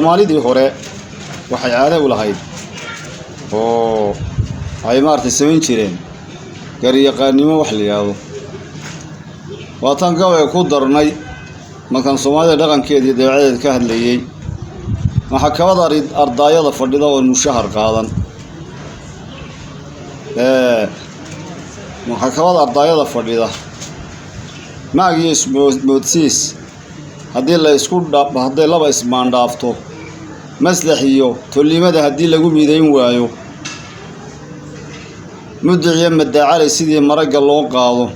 Soomaalidii hore waxay caado u lahayd oo ay maaragtay samayn jireen garyaqaannimo wax la yidhaahdo. Waataan gabay ku darnay markaan Soomaalida dhaqankeeda iyo dabeecadeeda ka hadlayey, maxkamad ardaayada fadhida oon mushahar qaadan, maxkamad ardaayada fadhida maag iyo ismoodsiis haddii la isku hadday laba ismaandhaafto, maslax iyo tolnimada haddii lagu midayn waayo, muduc iyo madaacalay sidii maragga loo qaado,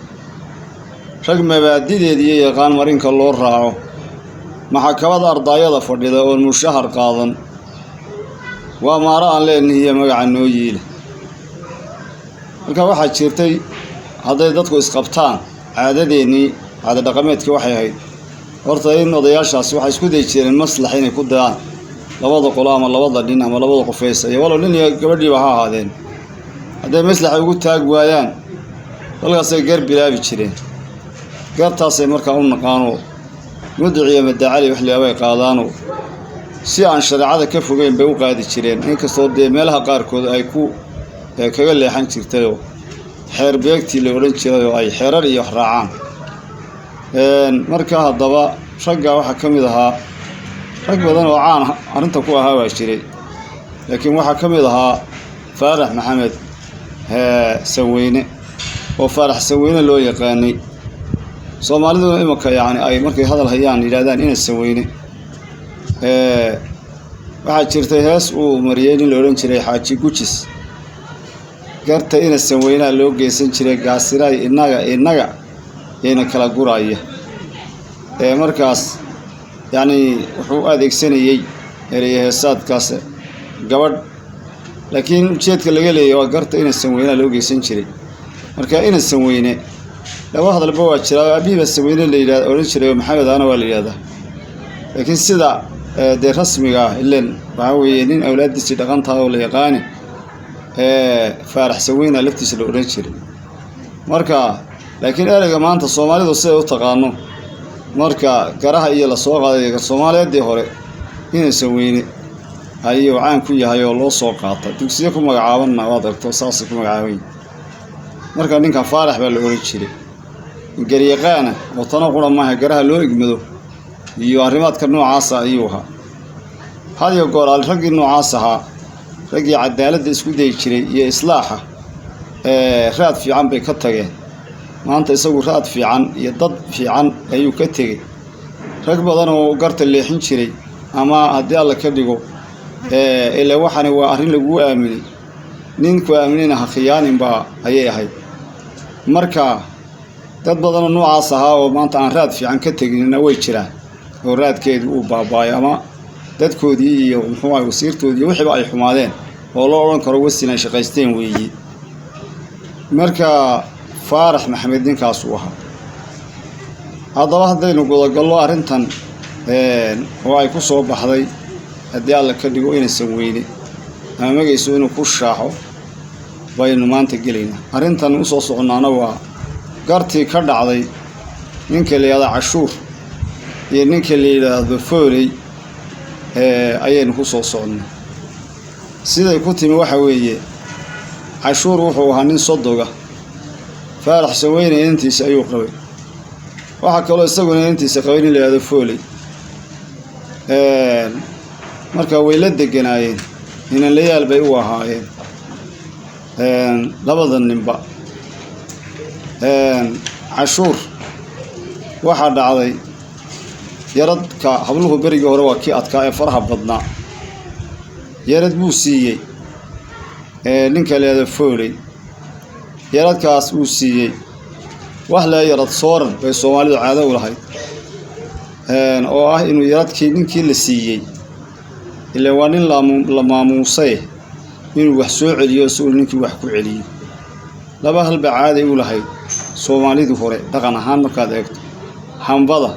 rag mabaadideed iyo yaqaan marinka loo raaco, maxkamad ardaayada fadhida oon mushahar qaadan, waa maaro aan leenahiyo magaca noo yiila. Marka waxaa jirtay hadday dadku isqabtaan, caadadeennii caada dhaqameedkii waxay ahayd horta in odayaashaasi waxay isku dayi jireen maslax inay ku dayaan labada qolo ama labada nin ama labada qofeys iyo walow nin iyo gabadhiiba ha ahaadeen. Hadday maslaxa ugu taag waayaan, halkaasay gar bilaabi jireen. Gartaasay markaa u naqaanoo muduc iyo madaacali wax layaabay qaadaanoo si aan shareecada ka fogeyn bay u qaadi jireen, inkastoo dee meelaha qaarkood ay ku kaga leexan jirtayoo xeer beegtii la odhan jiray oo ay xeerar iyo wax raacaan. Marka haddaba raggaa waxaa ka mid ahaa rag badan oo caan arrinta ku ahaa baa jiray, laakiin waxaa ka mid ahaa Faarax Maxamed Saweyne oo Faarax Saweyne loo yaqaanay. Soomaaliduna imanka yacni ay markay hadal hayaan yidhahdaan ina Saweyne. Waxaa jirtay hees uu mariyey nin la odhan jiray Xaaji Gujis, garta ina Saweynaa loo geysan jiray gaasiraay innaga yayna kala guraya. Markaas yacni wuxuu u adeegsanayey ereye heesaadkaas gabadh, laakiin ujeedka laga leeyahy waa garta ina Sanweynaa loo geysan jiray. Marka ina Sanweyne laba hadalba waa jiraa, aabihiiba Sanweyne la yidhahda odhan jiray oo Maxamed ahna waa la yidhahdaa, laakiin sida dee rasmiga ah ilen waxaa weeye nin awlaaddiisii dhaqan tahay oo la yaqaani Faarax Saweyna laftiisa la odhan jiray. Marka laakiin ereyga maanta Soomaalidu siday u taqaano marka garaha iyo lasoo qaaday Soomaaliyeedii hore ina Saweyne ayuu caan ku yahay oo loo soo qaata, dugsiyo ku magacaabanna waad aragto saasay ku magacaaban yihin. Marka ninka Faarax baa la odhan jiray, garyaqaana oo tano qura maaha, garaha loo egmado iyo arrimaadka noocaasa ayuu ahaa. Had iyo goor al raggii noocaas ahaa, raggii cadaaladda isku dayi jiray iyo islaaxa, raad fiican bay ka tageen. Maanta isagu raad fiican iyo dad fiican ayuu ka tegey. Rag badan oo garta leexin jiray ama haddii Alla ka dhigo ilaa waxani waa arrin laguu aaminay, ninku aaminayna ha khiyaanin baa ayay ahayd. Marka dad badanoo noocaas ahaa oo maanta aan raad fiican ka teginina way jiraan, oo raadkeedu uu baabaayo ama dadkoodii iyo muxuu ahay wasiirtoodii iyo wixiiba ay xumaadeen oo loo odhan karo wasin ay shaqaysteen weeyi. Marka Faarax Maxamed ninkaasuu ahaa. Haddaba haddaynu gudagallo arrintan oo ay ku soo baxday haddii Alla ka dhigo ina Sanweyne ama magaysu inuu ku shaaxo baynu maanta gelaynaa. Arrintan usoo soconnaana waa gartii ka dhacday ninka la yidhahdo Cashuur iyo ninka la yidhaahdo Fooley ayaynu ku soo soconnaa. Siday ku timi waxa weeye, Cashuur wuxuu ahaa nin sodoga, Faarax Saweyne inantiisa ayuu qabay. Waxaa kaloo isaguna inantiisa qabay nin la yidhahdo Fooley. Marka way la deganaayeen, inanlayaal bay u ahaayeen labada ninba. Cashuur waxaa dhacday yaradka habluhu berigii hore waa kii adkaa ee faraha badnaa, yarad buu siiyey ninka la yidhahdo Fooley. Yaradkaas uu siiyey wax lee yarad sooran bay Soomaalidu caado u lahayd, oo ah inuu yaradkii ninkii la siiyey ilaa waa nin la maamuusay inuu wax soo celiyo, isagoo ninkii wax ku celiyo. Laba halba caaday u lahayd Soomaalidu hore dhaqan ahaan markaad eegto, hambada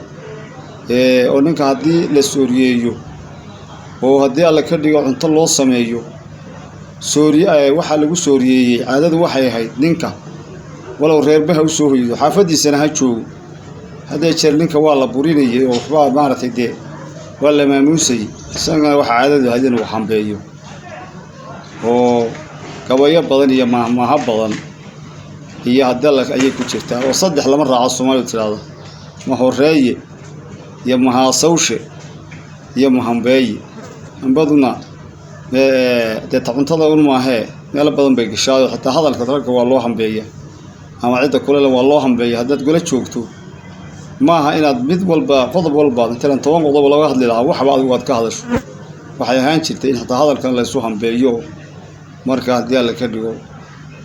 oo ninka haddii la sooriyeeyo oo haddii Alla ka dhigo cunto loo sameeyo sooriye, waxaa lagu sooriyeeyey caadadu waxay ahayd ninka walow reerbaha u soo hoydo xaafaddiisana ha joogo, haddee jeer ninka waa la burinayay oo waxbaa maaragtay dee Waa la maamuusayey, isagana waxaa caadadu ahayd inuu hambeeyo oo gabayo badan iyo maahmaaho badan iyo hadalla ayay ku jirtaa oo saddex lama raaco Soomaalidu tidhaahdo: mahoreeye iyo mahaasawshe iyo mahambeeye. Hambaduna dee ta cuntada un maahee, meelo badan bay gashaayo, xitaa hadalka ragga waa loo hambeeya ama cidda kulele waa loo hambeeya. Haddaad gola joogto, maaha inaad mid walba, qodob walba, matalan 10 qodob laga hadli lahaa, waxba adigu aad ka hadasho. Waxay ahaan jirtay in xitaa hadalkan laysu hambeeyo. Marka haddii Alla ka dhigo,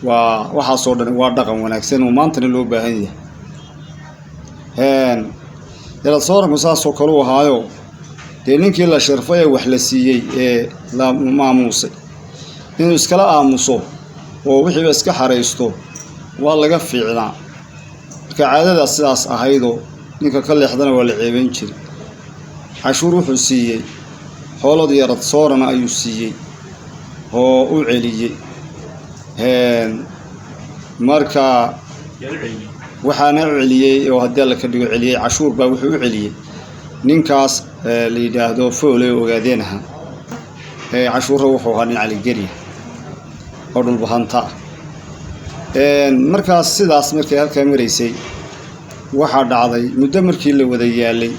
waa waxaasoo dhan waa dhaqan wanaagsan oo maantana loo baahan yahay. Yarad sooranku saasoo kale u ahaayo, dee ninkii la sharfay ee wax la siiyey ee la maamuusay inuu iskala aamuso oo wixiiba iska xaraysto waa laga fiicnaa. Marka caadadaas sidaas ahaydoo ninka ka leexdana waa la ceebayn jiray. Cashuur wuxuu siiyey xoolad yarad soorana ayuu siiyey oo u celiyey. Marka waxaana u celiyey oo haddii Alla ka dhigo celiyey, Cashuur baa wuxuu u celiyey ninkaas la yidhaahdo Foole oo Ogaadeen ahaa. Cashuurra wuxuu ahaa nin Caligerya oo Dhulbahanta. Markaas sidaas markay halkaa maraysay, waxaa dhacday muddo markii la wada yaalay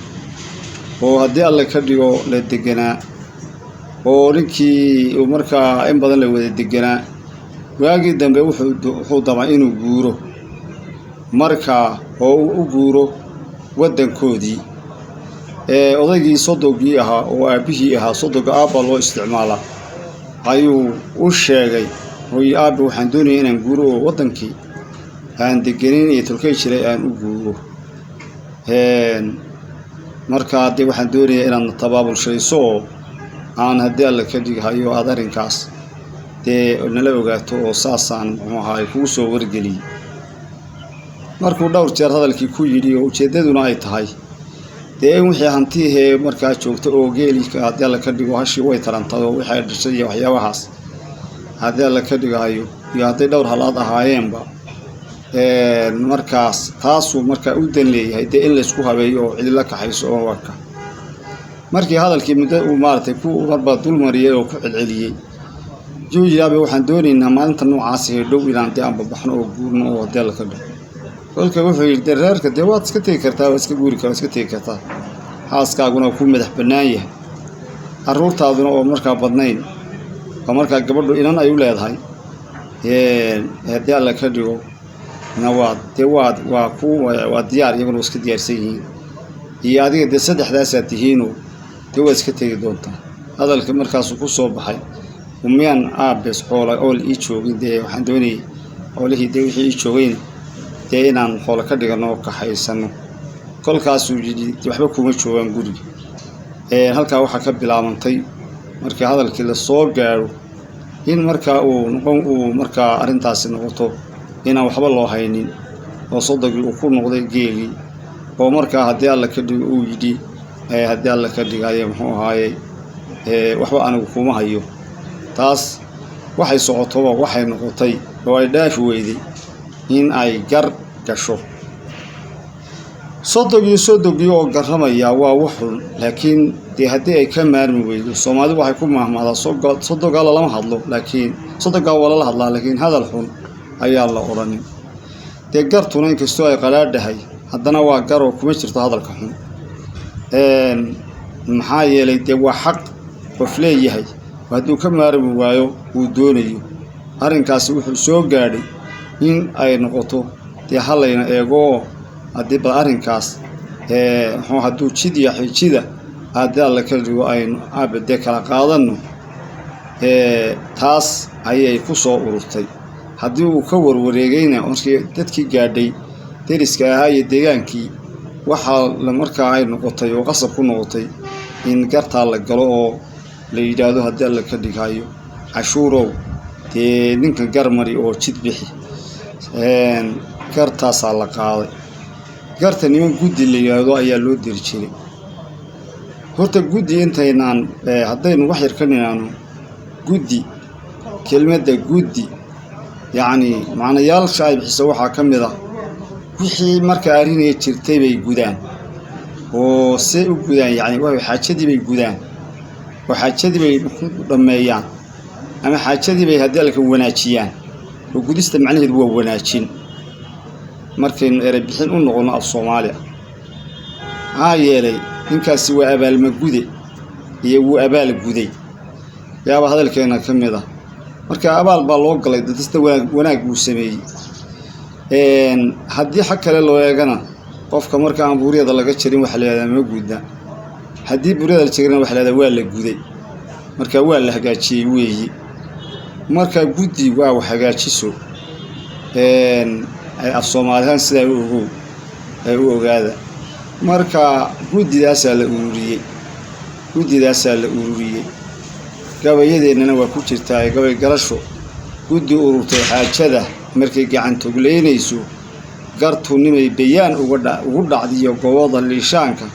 oo haddii Alla ka dhigo la deganaa oo ninkii uu markaa in badan la wada deganaa, waagii dambe wuxuu damay inuu guuro, markaa oo uu u guuro waddankoodii. Odaygii sodogii ahaa oo aabbihii ahaa, sodoga aabbaa loo isticmaalaa, ayuu u sheegay oo yidhi: "Aabbe, waxaan doonaya inaan guuro oo waddankii aan degenin iyo tolkay jiray aan u guuro. Markaa dee waxaan doonayaa inaad tabaabulshayso oo aan haddii Alla ka dhighayo aada arrinkaas dee nala ogaato, oo saasaan muxuu ahaay kugu soo wargeliyey." Markuu dhowr jeer hadalkii ku yidhi oo ujeeddaduna ay tahay dee in wixii hantihee markaa joogta oo geeli haddii Alla ka dhigo hashii way tarantay oo wixii ay dhashay iyo waxyaabahaas haddii Alla ka dhigahayo iyo hadday dhowr halaad ahaayeenba, markaas taasuu markaa u dan leeyahay dee in laysku habeeyo oo cidila kaxayso oo waka. Markii hadalkii muddo uu maaragtay ku marba dul mariyey oo ku celceliyey, yuu yidhi: "Abe, waxaan doonaynaa maalinta noocaasi ee dhow inaan dee anbabaxno oo guurno oo haddii Alla ka dhigo." Kolka wuxuu yidhi: "Dee reerka dee waad iska tegi kartaa, waad iska guuri kar, waad iska tegi kartaa, xaaskaaguna waa kuu madax bannaan yahay, carruurtaaduna oo markaa badnayn oo markaa gabadhu inan ay u leedahay haddii Alla ka dhigo na waad dee waad waa ku waa diyaar, iyaguna waa iska diyaarsan yihiin, iyo adiga dee saddexdaasaad tihiinoo dee waad iska tegi doontaa." Hadalka markaasuu ku soo baxay: "Miyaan aabes xoola ool ii joogin? Dee waxaan doonayay xoolihii dee wixii ii joogayna dee inaan xoolo ka dhigano oo kaxaysano." Kolkaasuu yidhi: "Waxba kuma joogaan guriga." Halkaa waxaa ka bilaabantay markii hadalkii lasoo gaadho in markaa uu noqon uu markaa arrintaasi noqoto inaan waxba loo haynin oo sodogii uu ku noqday geelii oo markaa haddii Alla ka dhigo uu yidhi haddii Alla ka dhigayo muxuu ahaayey waxba anigu kuma hayo. Taas waxay socotoba waxay noqotay oo ay dhaafi weyday in ay gar gasho. Sodogii oo garramaya waa wax xun, laakiin dee haddii ay ka maarmi weydo, Soomaalidu waxay ku mahmahdaa sodogaa lalama hadlo, laakiin sodogaa waa lala hadlaa, laakiin hadal xun ayaa la odhanin. Dee gartuna inkastoo ay qalaadhahay, haddana waa garoo kuma jirto hadalka xun. Maxaa yeelay dee waa xaq qof leeyahay oo hadduu ka maarmi waayo uu doonayo. Arrinkaasi wuxuu soo gaadhay in ay noqoto dee halayna eego oo haddii bal arrinkaas muxuu hadduu jid iyo xijida haddii Alla ka dhigo aynu aabe dee kala qaadanno. Taas ayay ku soo ururtay. Haddii uu ka warwareegayna, markii dadkii gaadhay deriska ahaa iyo deegaankii, waxaa markaa ay noqotay oo qasab ku noqotay in gartaa la galo oo la yidhaahdo haddii Alla ka dhighayo, "Cashuurow, dee ninka garmari oo jid bixi." Gartaasaa la qaaday. Garta niman guddi la yidhaahdo ayaa loo diri jiray. Horta guddi intaynaan haddaynu wax yar ka ninaano guddi, kelmadda guddi yacnii macnayaasha ay bixiso waxaa ka mid ah wixii marka arrinaya jirtay bay gudaan. Oo see u gudaan? Yacni waa xaajadii bay gudaan oo xaajadii bay dhammeeyaan, ama xaajadii bay haddii Alka wanaajiyaan. Oo gudista macnaheedu waa wanaajin markaynu erey bixin u noqono af Soomaaliya. Maxaa yeelay, ninkaasi waa abaalmagude iyo wuu abaal guday yaaba hadalkeena ka mid ah. Marka abaal baa loo galay, dadista wanaag wanaag buu sameeyey. Haddii xag kale loo eegana, qofka marka aan buuryada laga jarin waxa la yihahdaa ma gudna, haddii buuryada la jarina waxa la yihahdaa waa la guday. Marka waa la hagaajiyey weeyi. Marka guddi waa wax hagaajiso af Soomaalihaan, sidaa u ogow ee u ogaada. Marka guddidaasaa la ururiyey, guddidaasaa la ururiyey. Gabayadeennana waa ku jirtaa gabay garasho. Guddi ururtay xaajada markay gacantogleynayso, gartu nimay bayaan ugu dhacdiyo goboda liishaanka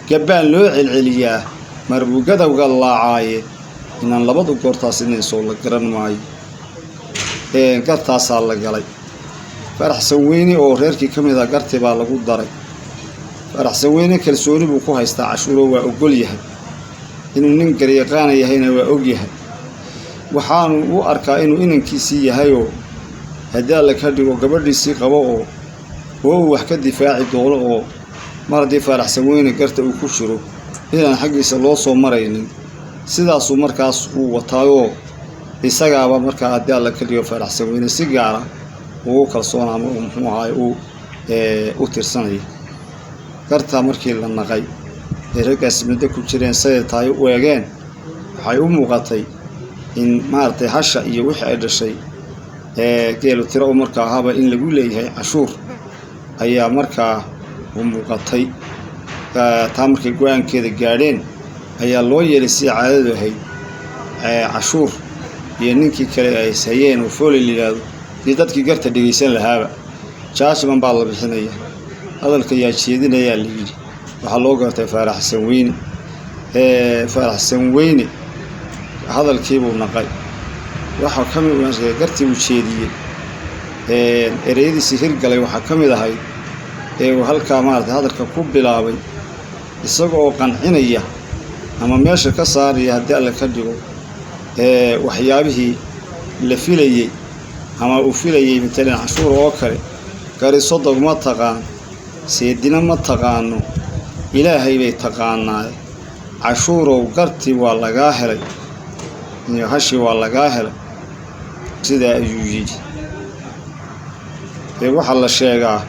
gabbaan loo celceliyaa, marbuu gadowga laacaaye inaan labadu goortaas inaysoo la garan maayo. Gartaasaa la galay. Faraxsan Weyne oo reerkii ka mid ah gartii baa lagu daray. Faraxsan Weyne kalsooni buu ku haystaa Cashuuro, waa ogol yahay inuu nin garyaqaana yahayna, waa og yahay. Waxaanu u arkaa inuu inankiisii yahayoo haddii Alle ka dhigo gabadhiisii qabo oo uu wax ka difaaci doono, oo mar haddii Faaraxsan Weyne garta uu ku jiro inaan xaggiisa loo soo maraynin. Sidaasuu markaas uu wataayoo isagaaba markaa haddii Alle ka dhigo Faaraxsan Weyne si gaara ugu kalsoon ama uu muxuu ahaay uu u tirsanaya. Gartaa markii la naqay ee raggaasi muddo ku jireen, siday tahay u eegeen, waxay u muuqatay in maaragtay hasha iyo wixii ay dhashay geelu tiro u markaa ahaaba in lagu leeyahay cashuur ayaa markaa u muuqatay. Taa markay go-aankeeda gaadheen ayaa loo yeelay sidai caadadu ahayd cashuur iyo ninkii kale ay ishayeen oo Fooley la yidhaahdo iyo dadkii garta dhegaysan lahaaba. Judgement baa la bixinaya, hadalka yaa jeedinayaa la yidhi. Waxaa loo gartay Faaraxsan Weyne. Faaraxsan Weyne hadalkiibuu naqay, waxaa ka mid gartii uu jeediyey, ereyadiisii hirgalay waxaa ka mid ahayd ee uu halkaa maarata hadalka ku bilaabay, isaga oo qancinaya ama meesha ka saaraya haddii Alle ka dhigo waxyaabihii la filayey ama uu filayey, matalan Cashuur oo kale: "Garisodog ma taqaan, seedina ma taqaano, Ilaahay bay taqaanaaye. Cashuurow, gartii waa lagaa helay iyo hashii waa lagaa helay." Sidaa ayuu yidhi. Ee waxaa la sheegaa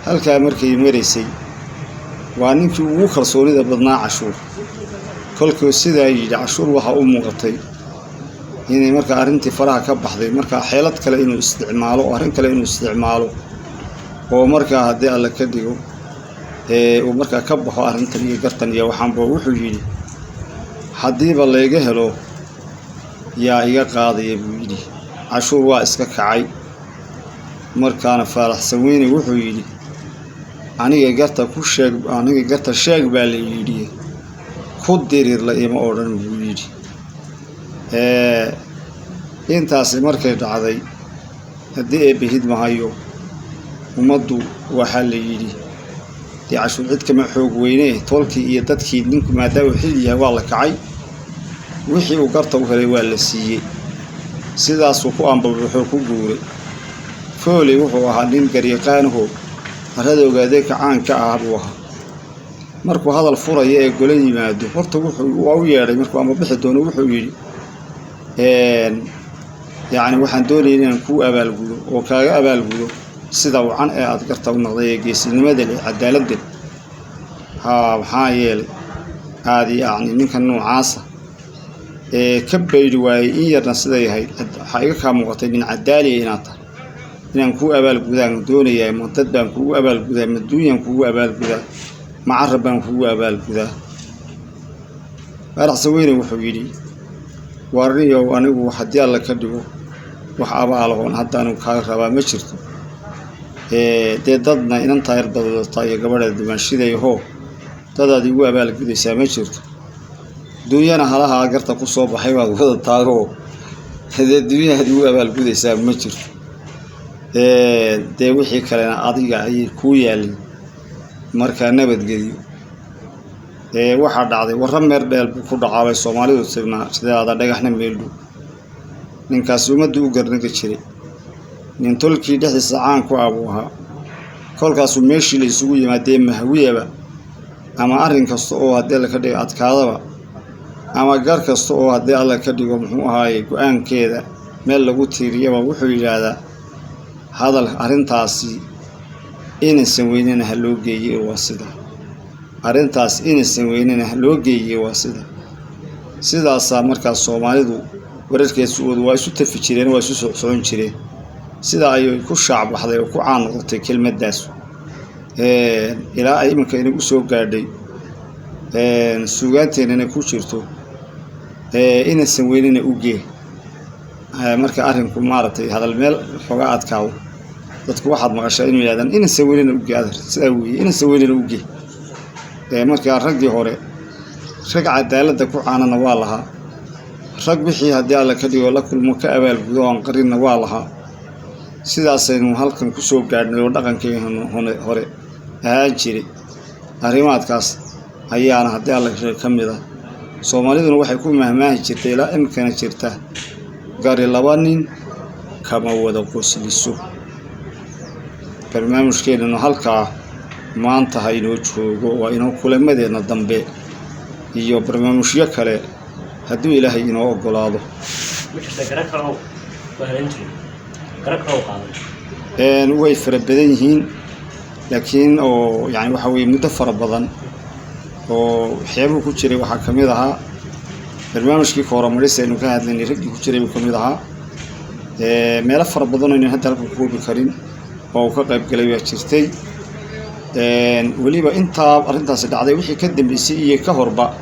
halkaa markay maraysay, waa ninkii ugu kalsoonida badnaa Cashuur. Kolkuu sidaa yidhi Cashuur, waxaa u muuqatay inay markaa arrintii faraha ka baxday. Markaa xeelad kale inuu isticmaalo oo arrin kale inuu isticmaalo oo markaa haddii Alle ka dhigo uu markaa ka baxo arrintan iyo gartan iyo waxaanba, wuxuu yidhi: "Haddiiba layga helo, yaa iga qaadaya?" buu yidhi. Cashuur waa iska kacay. Markaana Faaraxsan Weyne wuxuu yidhi: "Aniga garta ku sheeg, aniga garta sheeg baa la yidhi, ku diriirla ima odhan," buu yidhi. Intaasi markay dhacday, haddii Eebbe hidmahayo, ummaddu waxaa la yidhi dee Cashuur cid kama xoog weyne. Toolkii iyo dadkii ninku maadaama uu xil yahay waa la kacay, wixii uu garta u helay waa la siiyey. Sidaasuu ku ambabuxuu ku guuray. Fooley wuxuu ahaa nin garyaqaanaho arrada Ogaadeenka caanka ah buu ahaa. Markuu hadal furaya ee gola yimaado, horta wuxuu waa u yeedhay markuu ambabixi doono, wuxuu yidhi: "Yacni waxaan doonaya inaan kuu abaalgudo oo kaaga abaalgudo sida wacan ee aad garta u noqday ee geesinimada leh, cadaaladda leh. Haa, maxaa yeelay aada yacni ninka noocaasa ee ka baydi waayey in yarna siday ahayd, waxaa iga kaa muuqatay nin cadaaliya inaad tahay. Inaan kuu abaalgudaan doonayaa. Ma dad baan kugu abaalgudaa? Ma duunyaan kugu abaalgudaa? Ma carab baan kugu abaalgudaa?" Faaraxsan Weyne wuxuu yidhi: "Warniyow, anigu haddii Alla ka dhigo wax abaalahoon hadda anigu kaaga rabaa ma jirto. Dee dadna inantaa yar badadataa iyo gabadha dumaanshidayahoo dadaad igu abaalgudaysaa ma jirto. Duunyana halahaa garta ku soo baxay baad wadataagoo dee duunyahaad igu abaalgudaysaa ma jirto. Dee wixii kalena adiga ayay kuu yaalin. Markaa nabadgeliyo." Waxaa dhacday warra meer dheel buu ku dhacaabay Soomaalidu tirnaa sidaada dhagaxna meel dhow. Ninkaasi ummaddu u garnagi jiray, nin tolkii dhexdiisa caan ku ah buu ahaa. Kolkaasuu meeshii la isugu yimaadee mahwiyaba ama arrin kasta oo haddii Alla ka dhigo adkaadaba ama gar kasta oo haddii Alla ka dhigo muxuu ahaaye go-aankeeda meel lagu tiiriyaba, wuxuu yidhaahdaa hadal arrintaasi inaysan weynena ha loo geeyey, waa sida arrintaas inaysan weynena ha loo geeyey, waa sida sidaasaa. Markaas Soomaalidu wararkeesuoodu waa isu tafi jireen, waa isu socsocon jireen. Sidaa ayay ku shaacbaxday oo ku caan noqotay kelmaddaas ilaa ay iminka inagu soo gaadhay, suugaanteennana ku jirto inaysan weynena u gee. Marka arrinku maaragtay hadal meel xoogaa adkaado, dadku waxaad maqashaa inuu yidhahdaan inaysan weynena u gee, adeer sidaa weeye, inaysan weynena u gee. Markaa raggii hore rag cadaaladda ku caanana waa lahaa, rag wixii haddii Alla ka dhigo la kulmo ka abaalgudo oon qarinna waa lahaa. Sidaasaynu halkan ku soo gaadhnay oo dhaqankeena hore ahaan jiray. Arrimaadkaas ayaana haddii Alla ka mid ah. Soomaaliduna waxay ku mahmaahi jirtay ilaa iminkana jirta, gari laba nin kama wada qosliso. Barnaamijkeennanu halkaa maanta ha inoo joogo, waa inoo kulamadeenna dambe iyo barnaamijyo kale hadduu Ilaahay inoo oggolaado. Ma jirta gara kale oo wahlan jiray, gara kale oo qaaday? Way fara badan yihiin, laakiin oo yani waxa weeye muddo fara badan oo waxyaabuhu ku jiray waxaa ka mid ahaa barnaamijkii kooramaris aynu ka hadlaynay, raggii ku jiray buu ka mid ahaa. Meelo fara badan oo aynan hadda halkan ku koobi karin oo uu ka qayb galay baa jirtay. Weliba intaa arrintaasi dhacday wixii ka dambeysay iyo ka horba,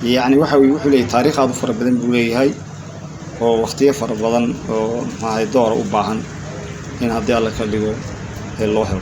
yacni waxa weye wuxuu leeyahay taariikh aad u fara badan buu leeyahay oo waqtiyo fara badan oo maxahay doora u baahan in haddii Alla ka dhigo ee loo helo.